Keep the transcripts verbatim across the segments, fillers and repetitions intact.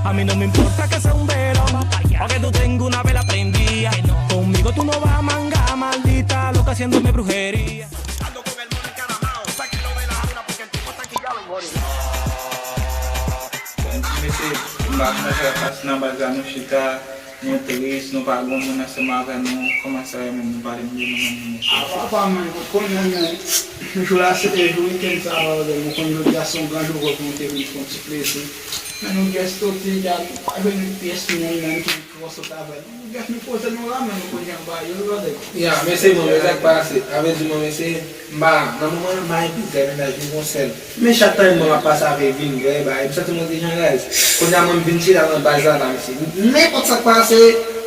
A mí no me importa que sea un velo o que tú tengas una vela prendida. Conmigo tú no vas a mangar, maldita, loca, haciéndome brujería. Buscando con el mono encaramado, sáquenlo de la jaula porque el tipo está quillado y jodido. Bon, ti mesye, m pa konn sa k ap pase nan baz la, nou chita, nou tris, nou pa gen moun ansanm avè nou, kòman sa ye menm, nou pale m de nou menm, mesye? Apa, apa, man, ou konn, man, jou la se te jou wikenn sa, ou konn jodi a se yon gran jou pou nou te vin fè yon ti plezi. Men nou gen stote, gad, nou pa jwenn pyès moun, menm ki twò sot avè nou. Nou gen nou poze nou la, men nou konn jan bagay yo, brother. Ya, mesye, bon, men sa k pase. Sa vle di, mwen, mesye, m pa, nan moman an, m pa envite mennaj mwen yon sèl. Men chak tan mwen m ap pase avè vin, gade, bagay, m santi mwen dejan, guys. Kounye a, mwen, m vin chita nan baz la, la, mesye. Nenpòt sa k pase,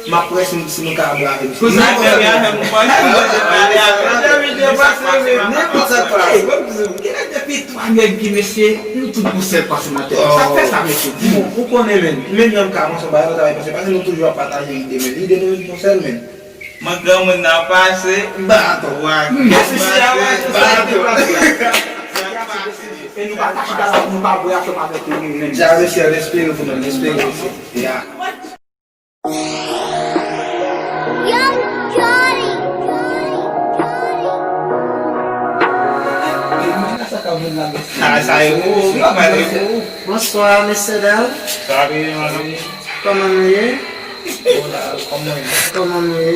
m ap wè si, si nou ka brave, mesye. Nenpòt sa k pase. Nenpòt sa k pase. Genlè depi twa nèg ki, mesye, nou tout gon sèl panse nan tèt nou. Sa k fè sa, mesye? Di mwen. Ou konnen, men, menm jan m ka panse yon bagay, lòt la pa panse, paske nou toujou ap pataje ide, men ide nou gon sèl, men. Mwen granmoun nan pase. Baton. Wa, mesye, a wè, tout sa ki te pase. E nou pa ta chita la pou nou pa bwè ansanm avèk yo, menm. Ja, mesye, n espere pou nou, n espere, mesye. Ya. Young Johnny. Ah, sa e ou, ou pa pale pou ou. Bonswa, mesye dam. Sa va byen, madanm? Kòman nou ye? Bon, la, kòman nou ye? Kòman nou ye?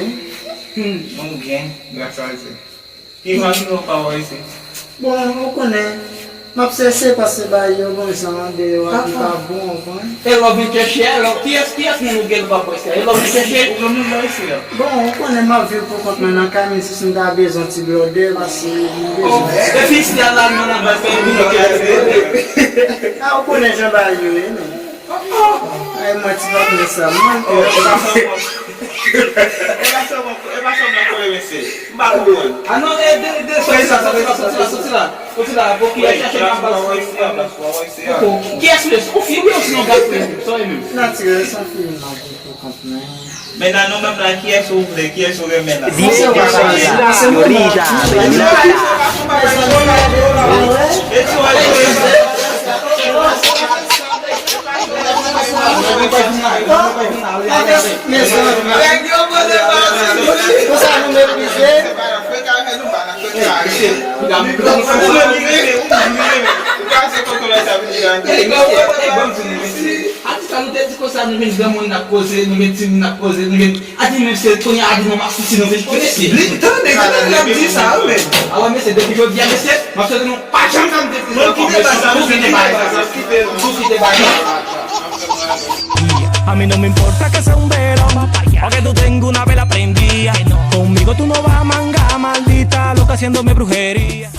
Hmm, nou byen, gras a Dye. Ki jan ki nou pa wè isit? Bon, ou konnen, m ap chèche pase bay yo, bon, jan deyò a ki pa bon, ou konprann? E lè w vin chèche a, lè w, kiyès, kiyès moun ou gen nou pa wè isit a? E lè w vin chèche? Ou gen moun nan isit la? Bon, ou konnen m ap viv pou kont mwen nan kay, men si m ta bezwen ti blòdè, pase m bezwen. Oh, e fi isit la, la, nan, nan, nan, nan, nan, nan. Ah, ou konnen jan bagay yo ye, men. Ay, mwen ti patnè sa, mwen. Oh, e pa sèlman, e pa sèlman, e pa sèlman kole mesye. M pa konprann. Ah non, e de, de, soti la, soti la, soti la, soti la. Soti la, bon, ki al chèche nan baz. Kiyès ou ye? Ou fi wi, ou sinon gason? Sa w ye menm? Natirèl, se yon fi m ap viv pou kont mwen. Men nan nou menm la, kiyès ou vle, kiyès ou renmen la? Di se ou pa chwazi, se mwen menm. Konsa nou meprize. Atis la, nou te di konsa, nou vin granmoun n ap koze, nou vin timoun n ap koze, nou vin, a di menm se kounye a, a di nou m ap soti, nou vin koze. Li tande, tande l ap di sa, wi, men. A wè, mesye, depi jodi a, mesye, m ap swete nou pa janm janm depi. Mwen kite bagay sa, mwen kite bagay sa, mwen kite, mwen kite bagay sa. A mí no me importa que sea un velo o que tú tengas una vela prendida. Conmigo tú no vas a mangar, maldita, loca, haciéndome brujería.